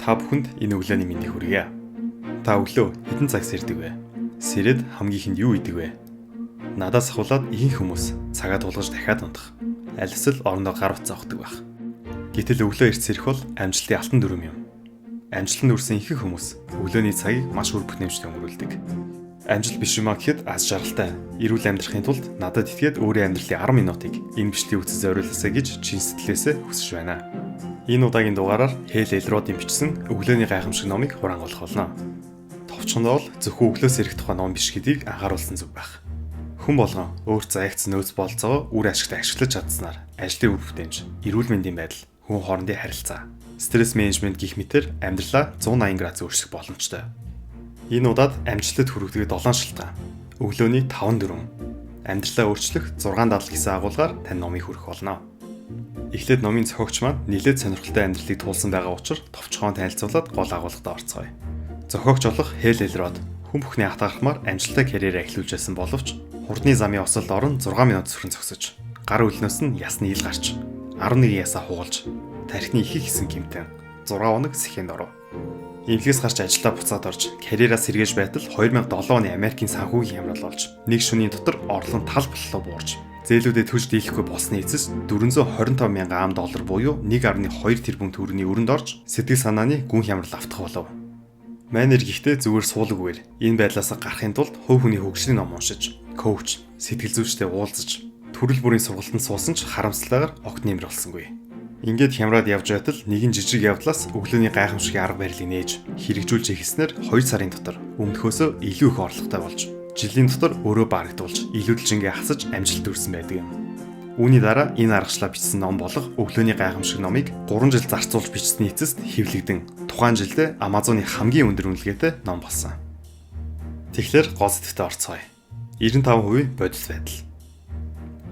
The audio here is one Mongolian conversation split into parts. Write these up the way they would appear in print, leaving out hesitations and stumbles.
Та бүхэнд энэ өглөөний мэндийг хүргье. Та өглөө хэдэн цаг сэрдэг вэ? Сэрээд хамгийн ихэнд юу идэг вэ? Надаас ахуулаад ихэнх хүмүүс цагаа тулгаж дахиад унтах. Аль эсвэл орондоо гар утсаа авахдаг байх. Гэтэл өглөө эрт сэрэх бол амжилтын алтан дүрэм юм. Амжилтанд хүрсэн ихэнх хүмүүс өглөөний цагийг маш үр бүтээмжтэй өнгөрүүлдэг. Амжилт биш юм а гэхэд аз жаргалтай. Эрүүл амьдрахын тулд надад итгээд өөрийн амьдралын 10 минутыг энэ бичлэгийг үзэж зориулаасай гэж чин сэтгэлээсээ хүсэж байна. Энэ удаагийн дугаараар Хэл Элродын бичсэн Өглөөний гайхамшиг номыг хураангуйлах болно. Товчхондоо бол зөвхөн өглөөс ирэх тухай ном биш гэдгийг анхааруулсан зүг байх. Хүн болгон өөрт заягдсан нөөц бололцоогоо үр ашигтай ашиглаж чадсанаар ажлын үр бүтээмж, эрүүл мэндийн байдал, хүн хоорондын харилцаа, стресс менежмент гэх мэтэр амьдралаа 180 градус өөрчлөх боломжтой. Энэ удаад амжилтад хүргэдэг 7 шалтгаан, өглөөний 5 дүрэм, амьдралаа өөрчлөх 6 дадлал гэсэн агуулгаар тань номыг хүргэх болно. Эхлээд номын зохиогч маань нэлээд сонирхолтой амьдралыг туулсан байгаа учраас товчхон танилцуулаад гол агуулгадаа орцгоё. Зохиогч болох Хэл Элрод хүн бүхний атгархмаар амжилттай карьераа эхлүүлж байсан боловч хурдны замын осолд орон 6 минут сүрэн зогсож, гар өлнөөс нь ясны ил гарч, 11 ясаа хугалж, тархины их их хэсэг гэмтэн 6 хоног сэхэнд оров. Эмнэлгээс гарч ажлаа буцаад орж, карьераа сэргээж байтал 2007 оны Америкийн санхүүгийн хямрал болж, нэг шөнийн дотор орлого нь тал боллоо буурч, зээлүүдээ төлж дийлэхгүй болсны эцэс 425 мянган ам доллар буюу 1.2 тэрбум төгрөгийн өрөнд орж сэтгэл санааны гүн хямрал автах болов. Манер гэхдээ зүгээр суулгүйгээр энэ байдлаас гарахын тулд хувь хүний хөгжлийн ном уншиж, коуч, сэтгэл зүйчтэй уулзаж, төрөл бүрийн сургалтанд суусан ч харамсалтайгаар огт нэмэр олсонгүй. Ингээд хямраад явж байтал нэгэн жижиг явдлаас өглөөний гайхамшигын арга барилыг нээж хэрэгжүүлж эхэлснээр 2 сарын дотор өмнөхөөсөө илүү их орлоготой болж, жилийн дотор өөрөө барагдуулж, илүүдэлжингээ хасаж амжилт хүрсэн байдаг юм. Үүний дараа энэ аргачлалаа бичсэн ном болох Өглөөний гайхамшиг номыг 3 жил зарцуулж бичсэний эцэст хэвлэгдэн тухайн жилдээ Amazon-ы хамгийн өндөр үнэлгээтэй ном болсон. Тэгэхээр гол сэдвтэ орцгоё. 95% бодит байдал.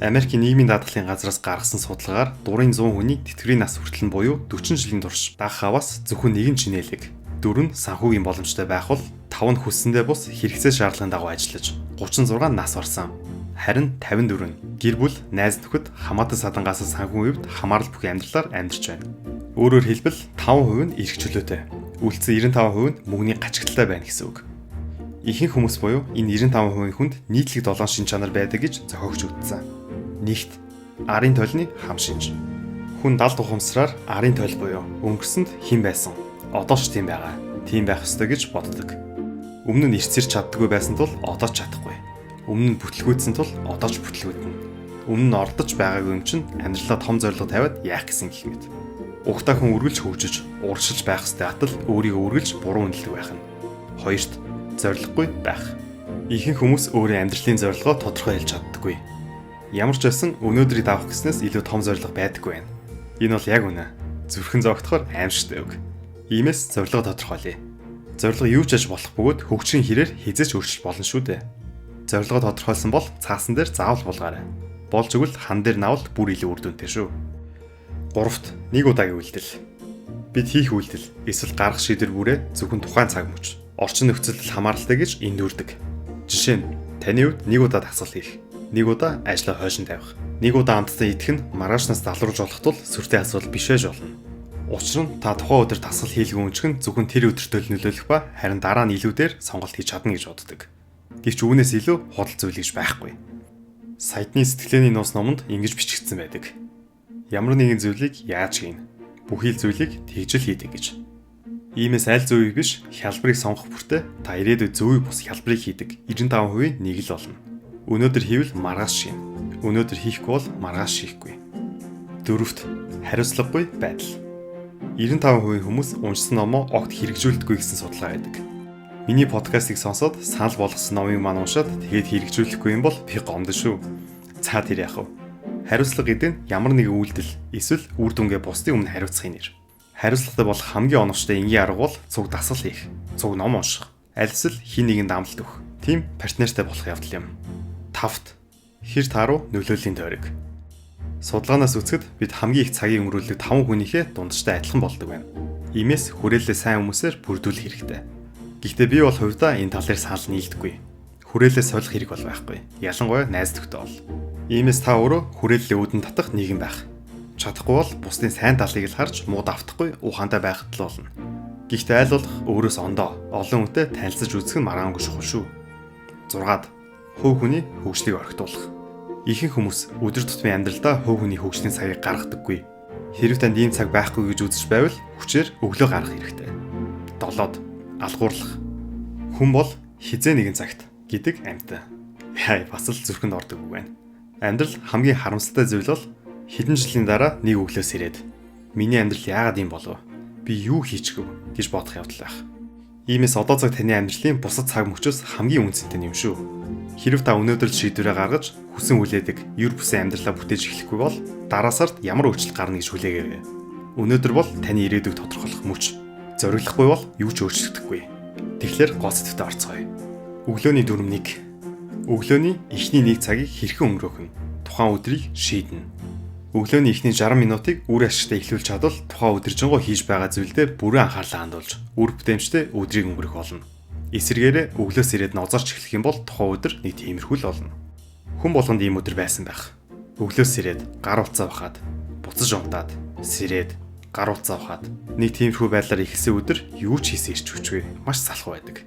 Америкийн нийгмийн даатгалын газраас гаргасан судалгаагаар дурын 100 хүний тэтгэврийн нас хүртэл нь буюу 40 жилийн турш дагах аваас зөвхөн нэгэн чинээлэг, дөрөв нь санхүүгийн боломжтой байх бол 5 нь хүссэндээ бус хэрэгцээ шаардлагын дагуу ажиллаж 36 нас орсон. Харин 54 нь гэр бүл, найз нөхөд, хамаатан садангаас санхүүгийн хувьд хамаарал бүхий амьдралаар амьдарч байна. Өөрөөр хэлбэл 5% нь эрх чөлөөтэй, үлдсэн 95% нь мөнгөний гачигдaltaй байна гэсэн үг. Ихэнх хүмүүс буюу энэ 95% хүнд нийтлэг 7 шинж чанар байдаг гэж зохиогч үздсэн. Нэгт, арын толны хам шинж. Хүн далд ухамсараар арын тойл буюу өнгөрсөнд хэн байсан, одоо ч тийм байгаа, тийм байх ёстой гэж боддог. Өмнө нь эрт сэрч чаддаггүй байсан тул одоо ч чадахгүй. Өмнө нь бүтлгүүтсэн тул одоо ч бүтлгүүтнэ. Өмнө нь оролдож байгаагүй юм чинь амьдралаа том зорилго тавиад яах гэсэн гэх мэт. Угтаа хүн үргэлж хөгжиж, урагшилж байх ёстой атал өөрийгөө үргэлж буруу үнэлдэг байх нь. Хоёрт, зорилгогүй байх. Ихэнх хүмүүс өөрийн амьдралын зорилгоо тодорхой хэлж чаддаггүй. Ямар ч байсан өнөөдрийг давах гэснээс илүү том зорилго байдаггүй байна. Энэ бол яг үнэ. Зүрхэн зоогдохоор аимшигтай үг. Иймээс зорилгоо тодорхойлъё. Зорилго юу ч аж болох бөгөөд хөгжихийн хэрээр хэзээ ч өөрчилж болно шүү дээ. Зорилгоо тодорхойлсон бол цаасан дээр заавал булгаарай. Болж өгвөл хан дээр навал бүр илүү үр дүнтэй шүү. Гуравт, нэг удаагийн үйлдэл. Бид хийх үйлдэл эсвэл гаргах шийдвэр бүрээ зөвхөн тухайн цаг мөч, орчин нөхцөлд хамааралтай гэж эндүрдэг. Жишээ нь таны хувьд нэг удаа дасгал хийх, нэг удаа ажлаа хойшин тавих, нэг удаа амттан идэх нь маргаашнаас залруулж болох тул сүртэй асуудал биш байж болно. Учир нь та тухайн өдөр дасгал хийлгүй өнчгөн зөвхөн тэр өдөртөө л нөлөөлөх ба харин дараа нь илүү дээр сонголт хийж чадна гэж боддог. Гэвч үүнээс илүү худал зүйл гэж байхгүй. Саятны сэтгэлгээний нууц номонд ингэж бичигдсэн байдаг. Ямар нэгэн зүйлийг яаж хийнэ? Бүхий л зүйлийг тэгж л хийдэг гэж. Иймээс аль зөвийг биш хялбарыг сонгох бүртээ та ирээдүйд зөвийг бус хялбарыг хийдэг 95% нэг л болно. Өнөөдөр хийвэл маргааш хийнэ. Өнөөдөр хийхгүй бол маргааш хийхгүй. Дөрөвт, хариуцлагагүй байдал. 95% хүмүүс уншсан номоо огт хэрэгжүүлдэггүй гэсэн судалгаа байдаг. Миний подкастыг сонсоод санал болгосон номыг маань уншаад тэгээд хэрэгжүүлэхгүй юм бол би гомдсон шүү. За тэр яах вэ? Хариуцлага гэдэг нь ямар нэгэн үйлдэл эсвэл үр дүнгээ бусдын өмнө хариуцахын нэр. Хариуцлагатай болох хамгийн оновчтой энгийн арга бол цуг дасгал хийх, цуг ном унших, аль эсвэл хэн нэгэнд амлалт өгөх. Тийм партнертай болох явдал юм. Тавт, хэр тааруу нөлөөллийн тойрог. Судалгаанаас үзэхэд бид хамгийн их цагийг өнгөрүүлдэг 5 хүнийхээ дундчтай адилхан болдог байна. Иймээс хүрээлэлээ сайн хүмүүсээр бүрдүүлэх хэрэгтэй. Гэхдээ би бол хувьдаа энэ тал дээр санал нийлдэггүй. Хүрээлэлээ солих хэрэг бол байхгүй. Ялангуяа найз нөхдөд бол. Иймээс та өөрөө хүрээлэлээ үүдэн татах нийгэм байх. Чадахгүй бол бусдын сайн талыг л харж муу давтахгүй ухаантай байхад л болно. Гэхдээ аль болох өөрөөс ондоо олон хүнтэй танилцаж үзэх нь маргаангүй чухал шүү. 6-ад хувь хүний хөгжлийг орхитуулах. Ихэнх хүмүүс өдөр тутмын амьдралдаа хувь хүний хөгжлийн цагийг гаргадаггүй. Хэрв танд ийм цаг байхгүй гэж үзэж байвал хүчээр өглөө гаргах хэрэгтэй. 7-д алгуурлах. Хүн бол хизээ нэгэн цагт гэдэг амьтан. Яа, бас л зүрхэнд ордог үг байна. Амьдрал хамгийн харамсалтай зүйл бол хэдэн жилийн дараа нэг өглөөс ирээд миний амьдрал яагаад ийм болов? Би юу хийчихв гэж бодох явдал байх. Иймээс одоо цаг таны амьдралын бусад цаг мөчөөс хамгийн үнцэнтэй юм шүү. Хэрв та өнөөдөр л шийдвэрээ гаргаж хүсэн хүлээдэг ер бусын амьдралаа бүтээж эхлэхгүй бол дараа сард ямар өөрчлөлт гарна гэж хүлээгээрэй. Өнөөдөр бол таны ирээдүйг тодорхойлох мөч. Зориглохгүй бол юу ч өөрчлөгдөхгүй. Тэгэхээр гол сэдвтэ орцгоё. Өглөөний дүрм 1. Өглөөний эхний 1 цагийг хэрхэн өнгөрөөх нь тухайн өдрийг шийднэ. Өглөөний эхний 60 минутыг үр ашигтай эхлүүлж чадвал тухайн өдөржингөө хийж байгаа зүйлдээ бүрэн анхаарлаа хандуулж үр бүтээмжтэй өдрийг өнгөрөх болно. Эсвэргээрээ өглөөс ирээд нозорч эхлэх юм бол тухайн өдөр нэг тиймэрхүү л болно. Хүн болгонд ийм өдөр байсан байх. Өглөөс ирээд гар утсаа ухаад, буцаж унтаад, сэрээд гар утсаа ухаад нэг тиймэрхүү байдлаар эхэлсэн өдөр юу ч хийсэн ирч хүчгүй маш залхуу байдаг.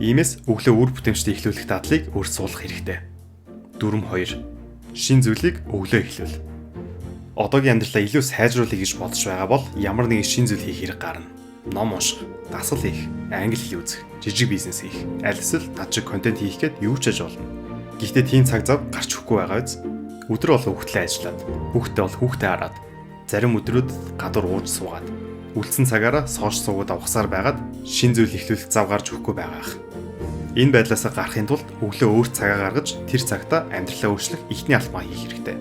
Иймээс өглөө үр бүтээмжтэй эхлүүлэх дадлыг өөр суулгах хэрэгтэй. Дүрм 2. Шин зүйлийг өглөө эхлүүл. Одоогийн амьдралаа илүү сайжруулъя гэж бодож байгаа бол ямар нэгэн шин зүйл хийх хэрэг гарна. Ном унших, дасгал хийх, англи хэл үзэх, жижиг бизнес хийх, аль эсвэл над шиг контент хийх гээд юу ч аж болно. Гэхдээ тийм цаг зав гарч өгөхгүй байгаа биз? Өдөр болго хүүхдлээ ажиллаад, хүүхдээ бол хүүхдээ хараад, зарим өдрүүд гадуур ууж суугаад, үлдсэн цагаараа сошиал сувгууд авахсаар байгаад шин зүйл эхлүүлэх зав гарч өгөхгүй байгаа ах. Энэ байдлаасаа гарахын тулд өглөө өөр цагаа гаргаж тэр цагта амьдралаа өөрчлөх эхний алхмаа хийх хэрэгтэй.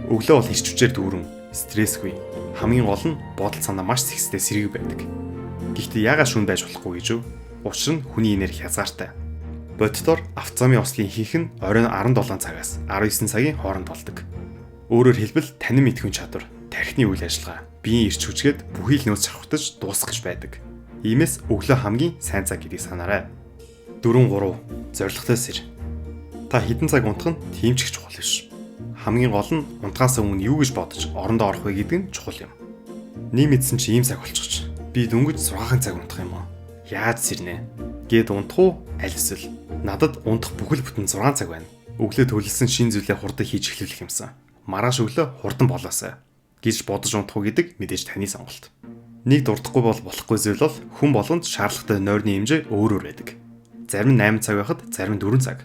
Өглөө бол эрч хүчээр дүүрэн, стрессгүй. Хамгийн гол нь бодол санаа маш зэгцтэй сэрэг байдаг. Гэхдээ яагаад шүн байж болохгүй гэж вэ? Учир нь хүний энерги хязгаартай. Боддоор автозамын ослын ихэнх нь оройн 17 цагаас 19 цагийн хооронд болдог. Өөрөөр хэлбэл танин мэдхүйн чадвар, тархины үйл ажиллагаа, биеийн эрч хүчгээд бүхий л нөөц шавхтаж дуусах гэж байдаг. Иймээс өглөө хамгийн сайн цаг гэдгийг санаарай. 4 3 зоригтой сэр. Та хэдэн цаг унтах нь тийм ч их чухал биш. Хамгийн гол нь унтахаас өмнө юу гэж бодож орондоо орох вэ гэдэг нь чухал юм. Нэг мэдсэн чи ийм цаг болчихч. Би дөнгөж 6 цаг унтах юм уу? Яаж сэрнэ? Гээд унтах уу? Аль эсвэл надад унтах бүхэл бүтэн 6 цаг байна. Өглөө төлөлсөн шин зүйлээ хурдан хийж эхлүүлэх юмсан. Маргааш өглөө хурдан болоосай гэж бодож унтах уу гэдэг мэдээж таны сонголт. Нэг дурдахгүй бол болохгүй зүйл бол хүн болгонд шаардлагатай нойрны хэмжээ өөр өөр байдаг. Зарим нь 8 цаг байхад зарим нь 4 цаг.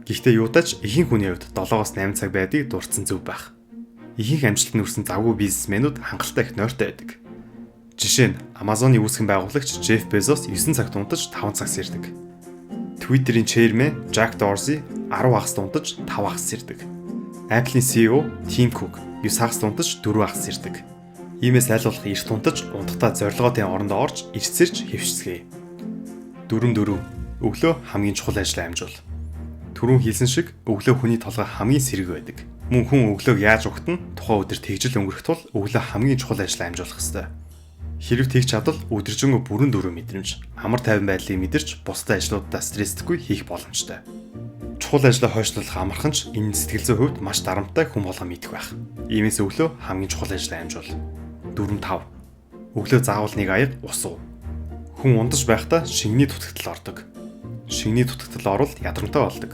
Гэхдээ юудаач ихэнх хүний хувьд 7-оос 8 цаг байдгийг дурдсан зөв байх. Ихэнх амжилтанд хүрсэн завгүй бизнесмэнүүд хангалттай их нойртой байдаг. Жишээ нь Amazon-ы үүсгэн байгуулагч Jeff Bezos 9 цагт унтаж 5 цаг сэрдэг. Twitter-ийн chairman Jack Dorsey 10 хагас унтаж 5 хагас сэрдэг. Apple-ийн CEO Tim Cook 9 хагас унтаж 4 хагас сэрдэг. Иймээс аль болох эрт унтаж унтахдаа зорилготой орондоо орж эрт сэрж хэвшцгээе. 4 4 өглөө хамгийн чухал ажлаа амжуул. Түрүүн хэлсэн шиг өглөө хүний толгой хамгийн сэрэг байдаг. Мөн хүн өглөөг яаж угтана тухайн өдөр тэгжил өнгөрөх тул өглөө хамгийн чухал ажлаа амжуулах ёстой. Хэрв тэгж чадвал өдөржингөө бүрэн дөрөв мэдрэмж, амар тайван байдлыг мэдэрч бусдад ажлуудаа стрессгүй хийх боломжтой. Чухал ажлаа хойшлуулах амархан ч энэ сэтгэл зүйн хувьд маш дарамттай хүн болгон мэдэх байх. Иймээс өглөө хамгийн чухал ажлаа амжуул. 4 5. Өглөө заавал нэг аяга ус уу. Хүн ундаж байхдаа шингэний дутагдал ордог. Шингэний дутагдал орвол ядрамтай болдог.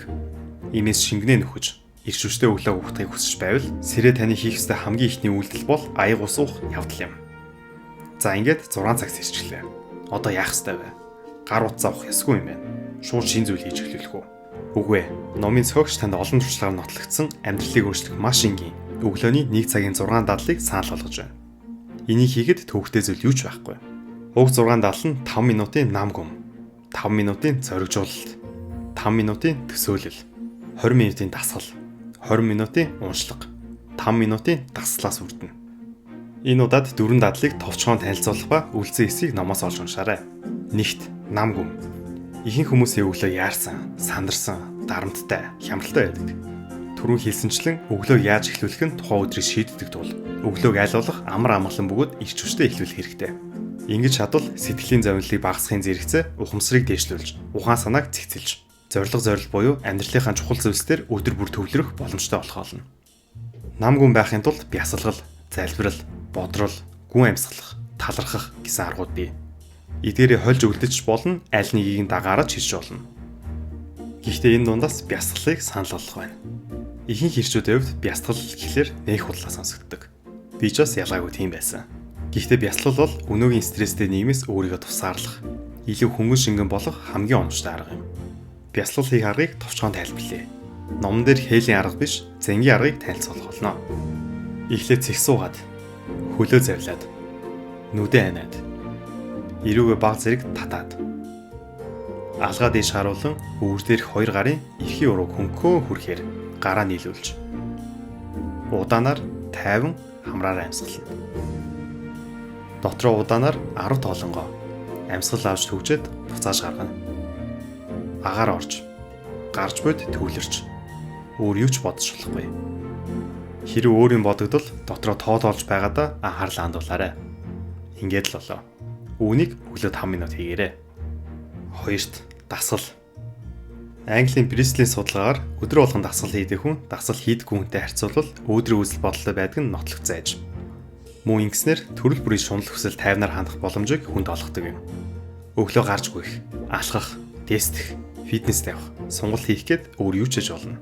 Иймээс шингэнээ нөхөж эрч хүчтэй өглөө угтахыг хүсэж байвал сэрээ таны хийх ёстой хамгийн эхний үйлдэл бол аяга ус уух явдал юм. За ингээд 6 цаг сэрчлээ. Одоо яах ёстой вэ? Гар утсаа авах ёсгүй юм байна. Шууд шин зүйл хийж эхлүүлэх үү? Үгүй ээ. Номын зохиогч танд олон туршлагаар нотлогдсон амьдралыг өөрчлөх маш энгийн өглөөний 1 цагийн 6 дадлыг санал болгож байна. Энийг хийхэд төвөгтэй зүйл юу ч байхгүй. Уг 6 дадал нь 5 минутын нам гүм, 5 минутын зоригжуулалт, 5 минутын төсөөлөл, 20 минутын дасгал, 20 минутын уншлага, 5 минутын даслаас үрдэнэ. Энэ удаад дөрвөн дадлыг товчхон танилцуулах ба үлдсэн хэсгийг номоос олж уншаарай. Нэгт нам гүм. Ихэнх хүмүүсийн өглөө яарсан, сандарсан, дарамттай, хямралтай байдаг. Түрүүн хэлсэнчлэн өглөө яаж эхлүүлэх нь тухайн өдрийг шийддэг тул өглөөг аль болох амар амгалан бөгөөд эрч хүчтэй эхлүүлэх хэрэгтэй. Ингэж чадвал сэтгэлийн зовнилыг багасгахын зэрэгцээ ухамсарыг дээшлүүлж, ухаан санааг цэгцэлж, зорилго зорил буюу амьдралынхаа чухал зүйлсээр өдөр бүр төвлөрөх боломжтой болох болно. Нам гүн байхын тулд бясалгал, залбирал, бодрол, гүн амьсгалах, талархах гэсэн аргууд бий. Эдгээрээ хольж үлдэж болно, аль нэгийг нь дагаараа ч хийж болно. Гэхдээ энэ дундаас бясалгалыг санал болгох байна. Ихэнх ирчүүдийн хувьд бясалгал гэхлээр нэх худлаа сонсогддог. Би ч бас ялгаагүй тийм байсан. Гэхдээ бясалгал бол өнөөгийн стресстэй нийгмээс өөрийгөө тусгаарлах, илүү хөнгөн шингэн болох хамгийн оновчтой арга юм. Бясалгал хийх аргыг товчхон тайлбарлая. Номон дээр хээлийн арга биш, зэнгийн аргыг танилцуулах болно. Эхлээд цэг суугаад, хөлөө завлаад, нүдээ аниад, эрүүгээ баг зэрэг татаад, алгаа дээш харуулан өвөр дээрх хоёр гарын эрхийн урууг хөнгөхөө хүрэхээр гараа нийлүүлж, удаанаар 50 хамраараа амьсгална. Дотроо удаанаар 10 тоолонгоо амьсгал авч түгжээд буцааж гаргана. Агаар орж, гарч буйд төвлөрч, өөр юу ч бодож болохгүй. Хэрв өөр юм бодогдвол дотроо тоо тоолж байгаадаа анхаарлаа хандуулаарай. Ингээд л болоо. Үүнийг өглөө 5 минут хийгээрэй. Хоёрт, дасгал. Английн Бристлийн судалгаагаар өдөр болгон дасгал хийдэг хүн дасгал хийдэггүй хүнтэй харьцуулбал өөдрийн үзэл бодолтой байдаг нь нотлогдсон аж. Мөн ингэснээр төрөл бүрийн шунал хүсэл тайвнаар хандах боломжийг хүнд олгодог юм. Өглөө гарч гүйх, алхах, тестлэх, фитнес тавих, сунгалт хийх гээд өөр юу ч хийж болно.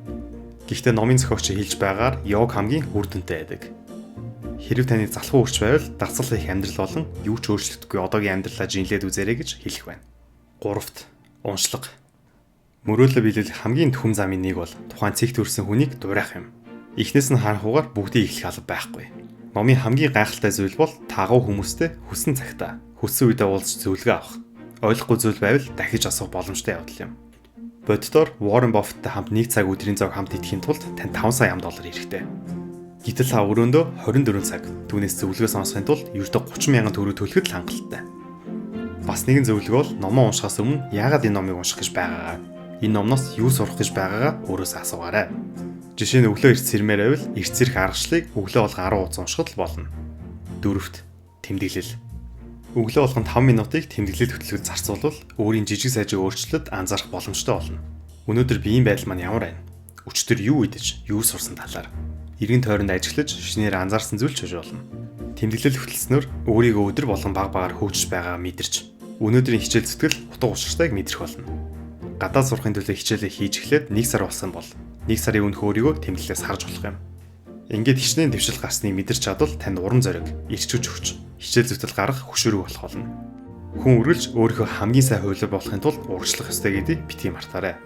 Гэхдээ номын зохиогч хэлж байгаагаар йог хамгийн үр дүнтэй байдаг. Хэрв таны залхуу өрч байвал дасгал хийх амьдрал болон юу ч өөрчлөгдөхгүй одоогийн амьдралаа жинлээд үзээрэй гэж хэлэх байна. Гуравт, уншлага. Мөрөөдлөө биелүүлэх хамгийн түгэм замын нэг бол тухайн цэгт хүрсэн хүнийг дуурайх юм. Эхнээс нь харанхуйгаар бүгдийг эхлэх алба байхгүй. Номын хамгийн гайхалтай зүйл бол таагуу хүмүүстэй хүссэн цагтаа, хүссэн үедээ уулзч зөвлөгөө авах. Ойлгохгүй зүйл байвал дахиж асуух боломжтой явдал юм. Боддоор Warren Buffett-тай хамт нэг цаг өдрийн зоог хамт идэхийн тулд танд 5 сая ам доллар хэрэгтэй. Гэтэл та өрөөндөө 24 цаг түүнээс зөвлөгөө сонсохын тулд ердөө 30 мянган төгрөг төлөхөд л хангалттай. Бас нэгэн зөвлөгөө бол номоо уншихаас өмнө яагаад энэ номыг унших гэж байгаагаа, энэ номноос юу сурах гэж байгаагаа өөрөөсөө асуугаарай. Жишээ нь өглөө эрт сэрмээр байвал эрт сэрэх аргачлалыг өглөө болгон 10 удаа уншихад л болно. Дөрөвт, тэмдэглэл. Өглөө болгон 5 минутыг тэмдэглэл хөтөлбөрт зарцуулбал өөрийн жижиг сажиг өөрчлөлтөд анзаарах боломжтой болно. Өнөөдөр биеийн байдал маань ямар байна? Өчигдөр юу идэж, юу сурсан талаар. Эргэн тойронд ажиглаж, шинээр анзаарсан зүйл ч хийж болно. Тэмдэглэл хөтөлснөөр өөрийгөө өдөр болгон баг багаар хөгжиж байгаагаа мэдэрч, өнөөдрийн хичээл зүтгэл утга учиртайг мэдрэх болно. Гадаад сурахын төлөө хичээлээ хийж эхлээд 1 сар болсон бол 1 сарын өмнөх өөрийгөө тэмдэглэлээс харж болох юм. Ингээд хичнээн дэвшил гарсныг мэдэрч чадвал танд урам зориг, эрч хүч өгч, хичээл зүтгэл гаргах хөшүүрэг болох болно. Хүн үргэлж өөрийнхөө хамгийн сайн хувилбар болохын тулд урагшлах ёстой гэдгийг битгий мартаарай.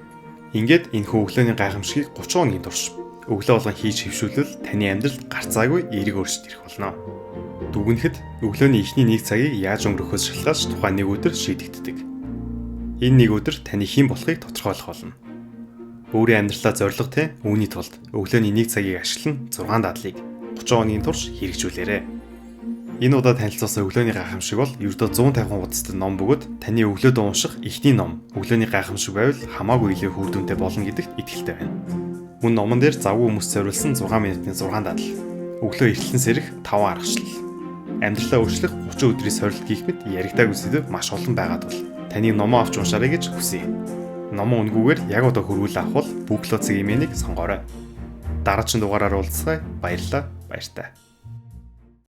Ингээд энэ хүү өглөөний гайхамшигыг 30 хоногийн турш өглөө болгон хийж хэвшүүлвэл таны амьдралд гарцаагүй эерэг өөрчлөлт ирэх болно. Дүгнэхэд өглөөний эхний нэг цагийг яаж өнгөрөхөөс шалтгаалж тухайн нэг өдөр шийдэгддэг. Энэ нэг өдөр таны хэн болохыг тодорхойлох болно. Өөрийн амьдралаа зорилготой үүний тулд өглөөний нэг цагийг ашиглан 6 дадлыг 30 хоногийн турш хэрэгжүүлээрэй. Энэ удаа танилцуулсан өглөөний гайхамшиг бол ердөө 150 хуудастай ном бөгөөд таны өглөөдөө унших эхний ном өглөөний гайхамшиг байвал хамаагүй илүү үр дүнтэй болно гэдэгт итгэлтэй байна. Мөн номон дээр завгүй хүмүүст зориулсан 6 минутын 6 дадал, өглөө эртлэн сэрэх 5 аргачлал, амьдралаа өөрчлөх 30 өдрийн сорилт гэх мэт яригдаагүй сэдэв маш олон байгаад бол таны номоо авч уншаарай гэж хүсье. Номоо үнэгүйгээр яг одоо хөрвүүл авах бол BookLots имэйнийг сонгоорой. Дараагийн дугаараар уулзцгаая. Баярлалаа. Баяртай.